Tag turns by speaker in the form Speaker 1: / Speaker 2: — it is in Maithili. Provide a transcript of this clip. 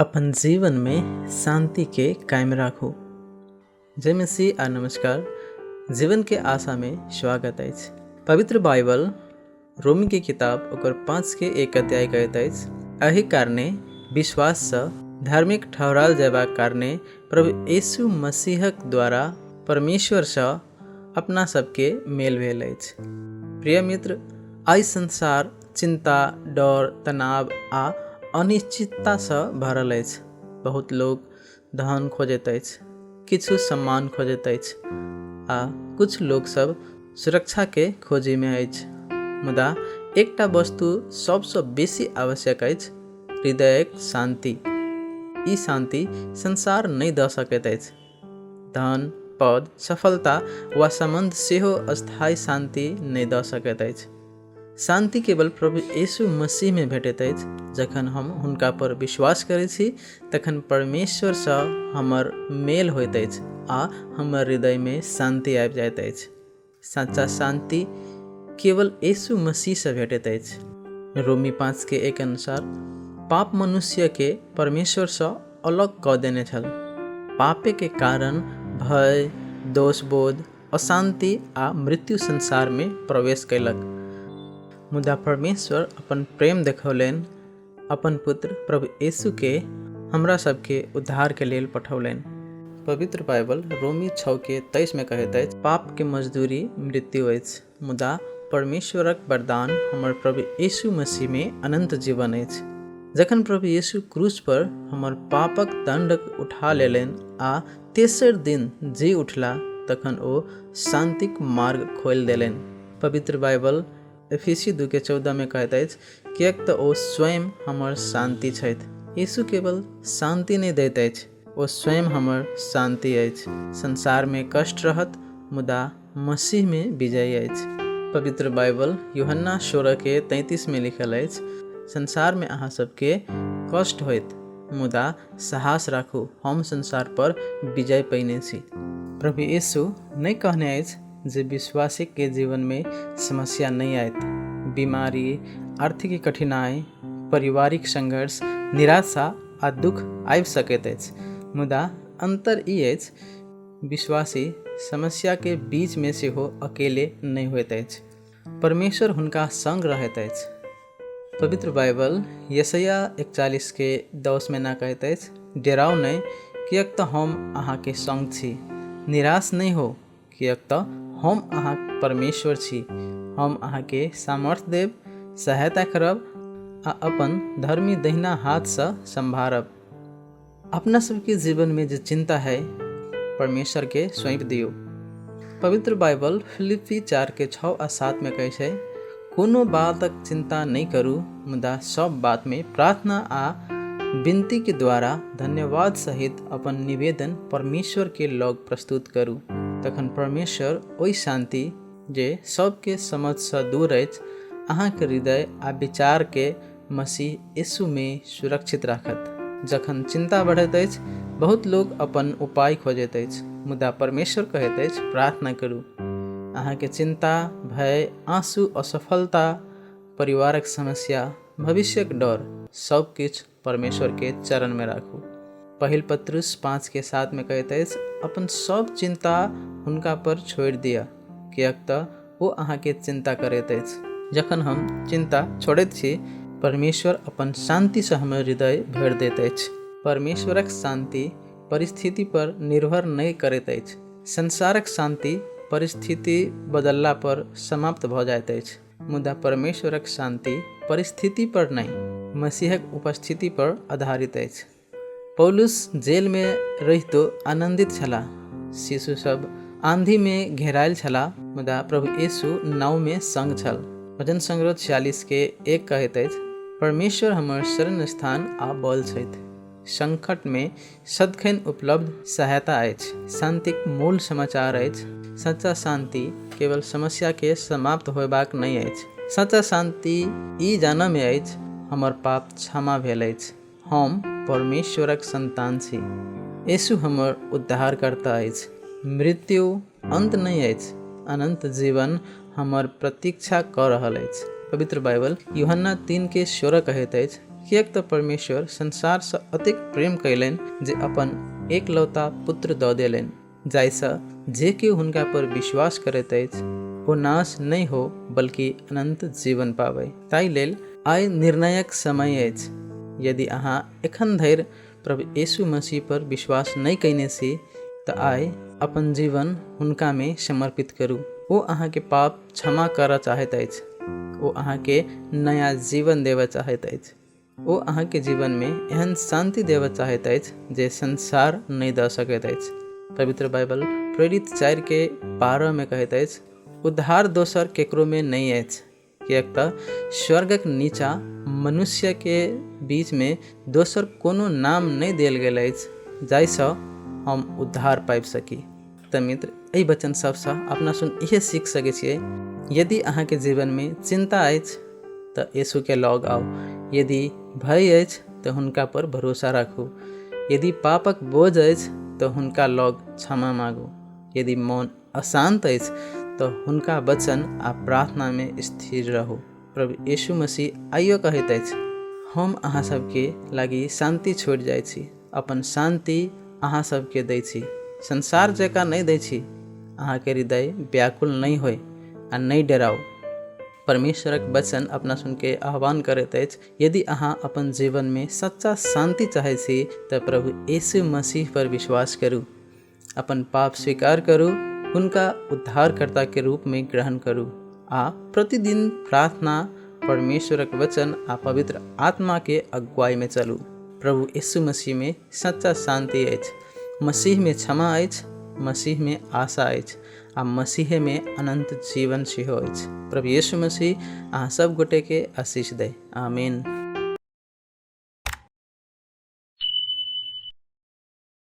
Speaker 1: अपन जीवनमे शान्तिके कायम राखू। जय मसीह आ नमस्कार। जीवनके आशामे स्वागत अछि। पवित्र बाइबल रोमीके किताब ओकर 5 के 1 अध्याय कहैत अछि, एहि कारणे विश्वाससँ धार्मिक ठहराल जयबाक कारणे प्रभु यीशु मसीहक द्वारा परमेश्वरसँ अपना सबके मेल भेल अछि। प्रिय मित्र, आइ संसार चिन्ता, डर, तनाव आ अनिश्चिततासँ भरल अछि। बहुत लोक धन खोजैत अछि, किछु सम्मान खोजैत अछि आ कुछ लोकसभ सुरक्षाके खोजीमे अछि। मुदा एकटा वस्तु सबसँ बेसी आवश्यक अछि, हृदयक शान्ति। ई शान्ति संसार नहि दऽ सकैत अछि। धन, पद, सफलता वा सम्बन्ध सेहो स्थायी शान्ति नहि दऽ सकैत अछि। शान्ति केवल प्रभु यीशु मसीहमे भेटैत अछि। जखन हम हुनका पर विश्वास करैत छी, तखन परमेश्वरसँ हमर मेल होइत अछि आ हमर हृदयमे शान्ति आबि जाइत अछि। सच्चा शान्ति केवल यीशु मसीहसँ भेटैत अछि। रोमी 5 के 1 अनुसार पाप मनुष्यके परमेश्वरसँ अलग कऽ देने छल। पापेके कारण भय, दोषबोध, अशान्ति आ मृत्यु संसारमे प्रवेश कयलक। मुदा परमेश्वर अपन प्रेम देखौलनि, अपन पुत्र प्रभु यीशुके हमरा सबके उद्धारके लेल पठौलनि। पवित्र बाइबल रोमी 6 के 23मे कहैत अछि, पापके मजदूरी मृत्यु अछि, मुदा परमेश्वरक वरदान हमर प्रभु यीशु मसीहमे अनन्त जीवन अछि। जखन प्रभु यीशु क्रूस पर हमर पापक दण्ड उठा लेलनि आ तेसर दिन जी उठला, तखन ओ शान्तिक मार्ग खोलि देलनि। पवित्र बाइबल एफिसी 2 के 14मे कहैत अछि, किएक तऽ ओ स्वयं हमर शान्ति छथि। यीशु केवल शान्ति नहि दैत अछि, ओ स्वयं हमर शान्ति अछि। संसारमे कष्ट रहत, मुदा मसीहमे विजय अछि। पवित्र बाइबल यूहन्ना 16 के 33मे लिखल अछि, संसारमे अहाँ सबके कष्ट होयत, मुदा साहस राखू, हम संसार पर विजय पैने छी। प्रभु यीशु नहि कहने अछि जे विश्वासीके जीवनमे समस्या नहि आयत। बीमारी, आर्थिक कठिनाइ, पारिवारिक संघर्ष, निराशा आ दुःख आबि सकैत अछि। मुदा अन्तर ई अछि, विश्वासी समस्याके बीचमे सेहो अकेले नहि होइत अछि। परमेश्वर हुनका संग रहैत अछि। पवित्र बाइबल यशया 41 के 10मे ना कहैत अछि, डेराउ नहि, किएक तऽ हम अहाँके संग छी। निराश नहि हो, किएक तऽ हम अहाँक परमेश्वर छी। हम अहाँके सामर्थ्य देब, सहायता करब आ अपन धर्मी दहिना हाथसँ सम्भारब। अपना सबके जीवनमे जे चिन्ता है, परमेश्वरके सौंपि दियौ। पवित्र बाइबल फिलिपी 4 के 6 आ 7मे कहै छै, कोनो बातक चिन्ता नहि करू, मुदा सब बातमे प्रार्थना आ विनतीके द्वारा धन्यवाद सहित अपन निवेदन परमेश्वरके लग प्रस्तुत करू। तखन परमेश्वर ओहि शान्ति, जे सबके समझसँ दूर अछि, अहाँके हृदय आ विचारके मसीह यीशुमे सुरक्षित राखत। जखन चिन्ता बढ़ैत अछि, बहुत लोक अपन उपाय खोजैत अछि, मुदा परमेश्वर कहैत अछि, प्रार्थना करू। अहाँके चिन्ता, भय, आँसू, असफलता, परिवारक समस्या, भविष्यक डर, सब किछु परमेश्वरके चरणमे राखू। पहिल पत्रुस 5 के 7मे कहैत अछि, अपन सब चिन्ता हुनका पर छोड़ि दिअ, किएक तऽ ओ अहाँके चिन्ता करैत अछि। जखन हम चिन्ता छोड़ैत छी, परमेश्वर अपन शान्तिसँ हमर हृदय भरि दैत अछि। परमेश्वरक शान्ति परिस्थिति पर निर्भर नहि करैत अछि। संसारक शान्ति परिस्थिति बदलला पर समाप्त भऽ जाइत अछि, मुदा परमेश्वरक शान्ति परिस्थिति पर नहि, मसीहक उपस्थिति पर आधारित अछि। पौलुस जेलमे रहितो आनन्दित छलाह। शिशु सब आंधीमे घेरायल छलाह, मुदा प्रभु यीशु नावमे संग छल। भजन संग्रह 46 के 1 कहैत अछि, परमेश्वर हमर शरण स्थान आ बल छथि, संकटमे सदखन उपलब्ध सहायता अछि। शान्तिक मूल समाचार अछि, सच्चा शान्ति केवल समस्याके समाप्त होयबाक नहि अछि। सच्चा शान्ति ई जानऽमे अछि, हमर पाप क्षमा भेल अछि, हम परमेश्वरक सन्तान छी, यीशु हमर उद्धारकर्ता अछि, मृत्यु अन्त नहि अछि, अनन्त जीवन हमर प्रतीक्षा कऽ रहल अछि। पवित्र बाइबल यूहन्ना 3 के 16 कहैत अछि, किएक तऽ परमेश्वर संसारसँ अतेक प्रेम कयलनि जे अपन एकलौता पुत्र दऽ देलनि, जाहिसँ जे केओ हुनका पर विश्वास करैत अछि ओ नाश नहि हो बल्कि अनन्त जीवन पाबय। ताहि लेल आइ निर्णयक समय अछि। यदि अहाँ एखन धरि प्रभु यीशु मसीह पर विश्वास नहि कयने छी तऽ आइ अपन जीवन हुनकामे समर्पित करू। ओ अहाँके पाप क्षमा करऽ चाहैत अछि। ओ अहाँके नया जीवन देबऽ चाहैत अछि। ओ अहाँके जीवनमे एहन शान्ति देबऽ चाहैत अछि जे संसार नहि दऽ सकैत अछि। पवित्र बाइबल प्रेरित 4:12 कहैत अछि, उद्धार दोसर केकरोमे नहि अछि, किएक तऽ स्वर्गक नीचाँ मनुष्यके बीचमे दोसर कोनो नाम नहि देल गेल अछि जाहिसँ हम उद्धार पाबि सकी। तऽ मित्र, एहि वचन सभसँ अपना सुन इहे सीख सकै छियै, यदि अहाँके जीवनमे चिन्ता अछि तऽ यीशुके लग आउ, यदि भय अछि तऽ हुनका पर भरोसा राखू, यदि पापक बोझ अछि तऽ हुनका लग क्षमा मांगू, यदि मोन अशान्त अछि तऽ हुनका वचन आ प्रार्थनामे स्थिर रहू। प्रभु यीशु मसीह आइयो कहैत अछि, हम अहाँ सबके लागि शान्ति छोड़ि जाइ छी, अपन शान्ति अहाँ सबके दै छी, संसार जकाँ नहि दै छी। अहाँके हृदय व्याकुल नहि होय आ नहि डराउ। परमेश्वरक वचन अपना सुनके आह्वान करैत अछि, यदि अहाँ अपन जीवनमे सच्चा शान्ति चाहै छी तऽ प्रभु यीशु मसीह पर विश्वास करू, अपन पाप स्वीकार करू, हुनका उद्धारकर्ताके रूपमे ग्रहण करू आ प्रतिदिन प्रार्थना, परमेश्वरक वचन आ पवित्र आत्माके अगुवाईमे चलू। प्रभु यीशु मसीहमे सच्चा शान्ति अछि, मसीहमे क्षमा अछि, मसीहमे आशा अछि आ मसीहमे अनन्त जीवन सेहो अछि। प्रभु यीशु मसीह अहाँ सब गोटेके आशीष दै। आमीन।